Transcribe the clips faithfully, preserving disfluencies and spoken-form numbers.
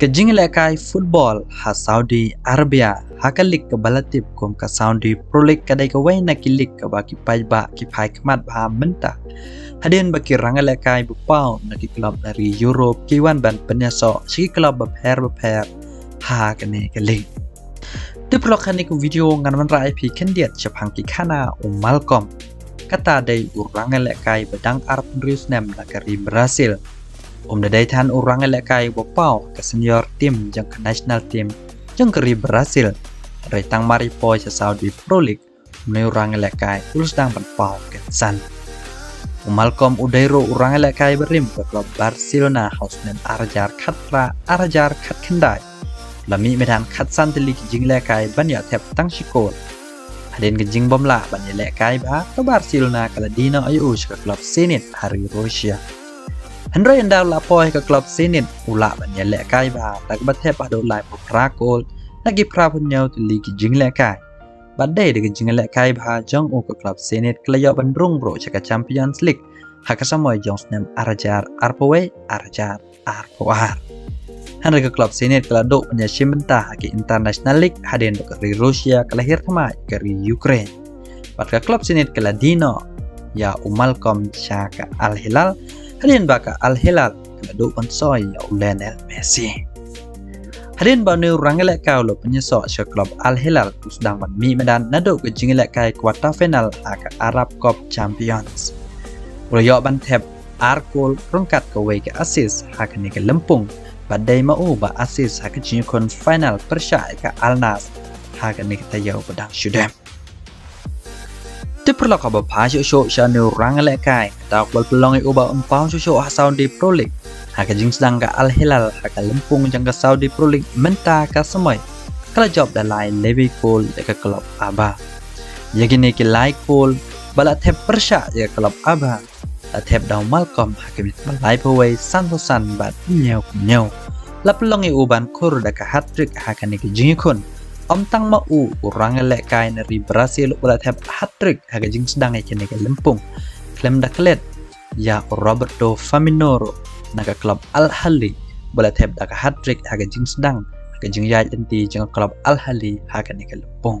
Ka jingïalehkai football ha Saudi Arabia ha ka league kaba la tip kum ka Saudi Pro League ka dei kawei na ki league kaba ki paidbah ki phai khmat bha mynta. Hadien ba ki rangïalehkai ba paw na ki club na ri Europe ki wan ban pynïasoh sha ki club bapher bapher ha kane ka league. Te paralok, ha kane ka video ngan wanrah ïa phi khyndiat shaphang ki khana u Malcom. Kata dei u rangïalehkai ba dang arphew hynriew snem na ka ri Brazil. Um dei than u rangïalehkai ba paw ka senior team jong ka national team jong ka ri Brazil. Hynrei tang mar ïa poi sha Saudi Pro League, une u rangïalehkai u la sdang ban paw kynsan. U Malcom u dei ruh u rangïalehkai barim ka club Barcelona ha u snem ar hajar khatphra, ar hajar khatkhyndai. La mih madan khatsan tylli ki jingïalehkai ban ïoh thep tang shi kol. Hadien ka jingbymlah ban ïalehkai bha, ka Barcelona ka la die noh ïa u sha ka club Zenit ha ri Russia. Hynrei ynda u la poi ha ka club Zenit u lah ban ïalehkai bha da kaba thep haduh laiphew phra kol na ki phraphew hynñiew tylli ki jingïalehkai. Bad dei da ka jingïalehkai bha jong u ka club Zenit ka la ïoh ban rung ruh sha ka Champions League ha ka samoi jong u snem ar hajar arphew wei, ar hajar arphew ar. Hynrei ka club Zenit ka la duh ban ïashim bynta ha ki international league hadien ba ka ri Russia ka la hiar thymmai ïa ka ri Ukraine. Bad ka club Zenit ka la die noh ïa u Malcom sha ka Al Hilal hadien ba ka Al Hilal ka la duh ban soi ïa u Lionel Messi. Hadien ba une u rangïalehkai u la pynïasoh sha ka club Al Hilal, u sdang ban mih madan naduh ka jingïalehkai quarter final ha ka Arab Cup Champions. U la ïoh ban thep ar kol ryngkat kawei ka assist ha kane ka lympung, bad dei ma u ba assist ha ka jingïakhun final pyrshah ïa ka Al Nassr ha kane ka taïew ba dang shu dep. Te paralok, haba phai shuh shuh sha une u rangïalehkai, kata u la pynlong ïa u ba un paw shuh shuh ha Saudi Pro League ha ka jingsdang ka Al Hilal ha ka lympung jong ka Saudi Pro League mynta ka samoi. Ka la jop da lai lebi kol ïa ka club Ahbab. Ïa kine ki lai kol ba la thep pyrshah ïa ka club Ahbab la thep da u Malcom ha ka minit ba laiphew wei, sanphew san bad hynñiewphew hynñiew. La pynlong ïa u ban khur da ka hat-trick ha kane ka jingïakhun. Ym tang ma u, u rangïalehkai na ri Brazil u la thep hat-trick ha ka jingsdang ïa kane ka lympung. Khlem da klet ïa u Roberto Firmino ruh na ka club Al Ahly, ba la thep da ka hat-trick ha ka jingsdang ha ka jingïaid lynti jong ka club Al Ahly ha kane ka lympung.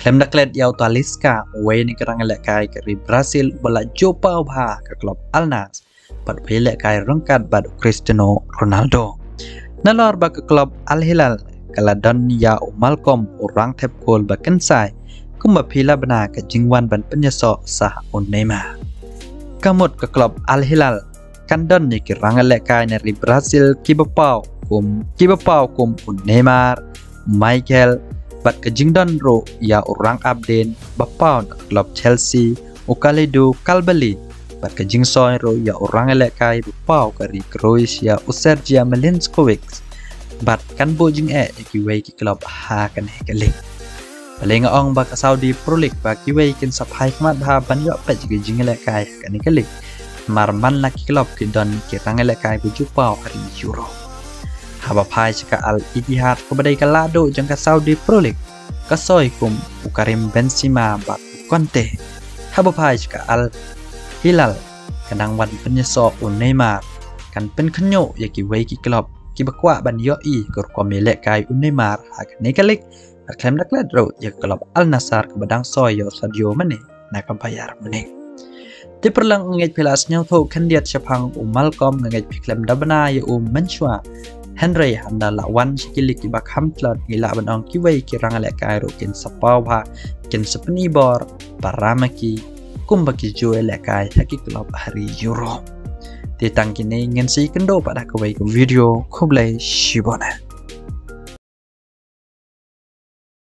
Khlem da klet ïa u Talisca, uwei na ki rangïalehkai ka ri Brazil ba la ju paw bha ha ka club Al Nassr, bad ba ïalehkai ryngkat bad u Cristiano Ronaldo. Nalor ba ka club Al Hilal ka la don ïa u Malcom, u rangthep kol ba kynsai, kumba phi la bna ka jingwan ban pynïasoh sha u Neymar. Ka mut ka club Al Hilal kan don ïa ki rangïalehkai na ri Brazil kiba paw kum, kiba paw kum u Neymar, Michael, bad ka jingdon ruh ïa u rangap dien ba paw na ka club Chelsea, u Kalidou Koulibaly, bad ka jingsoi ruh ïa u rangïalehkai ba paw ka ri Croatia, u Sergio Milinkovic, bad kan buh jingeh ïa kiwei ki club ha kane ka league. Balei nga ong ba ka Saudi Pro League ba kiwei kin sa phai khmat bha ban ïoh peit ïa ki jingïalehkai ha kane ka league? Namar man la ki club ki don ki rangïalehkai ba ju paw ha ri Europe. Haba phai sha ka Al Ittihad kaba dei ka lahduh jong ka Saudi Pro League, ka soi kum u Karim Benzema bad u Kante. Haba phai sha ka Al Hilal, ka nang wan pynïasoh u Neymar, kan pynkhynñiuh ïa kiwei ki club kiba kwah ban ïohi ka rukom ïalehkai u Neymar ha kane ka league. Bad khlem da klet ruh ïa ka club Al Nassr kaba dang soi ïa u Sadio Mane na ka Bayern Munich. Te paralok, nga ngeit phi la sngewthuh khyndiat shaphang u Malcom, nga ngeit phi khlem da bna ïa u mynshuwa. Hynrei haba la wan sha ki league kiba kham tlot, ngi lah ban ong kiwei ki rangïalehkai ruh kin sa paw bha, kin sa pyni bor para ma ki, kumba ki ju ïalehkai ha ki club ha ri Europe. Te tang kine, ngin sa ïakynduh pat ha kawei ka video. Khublei shibun.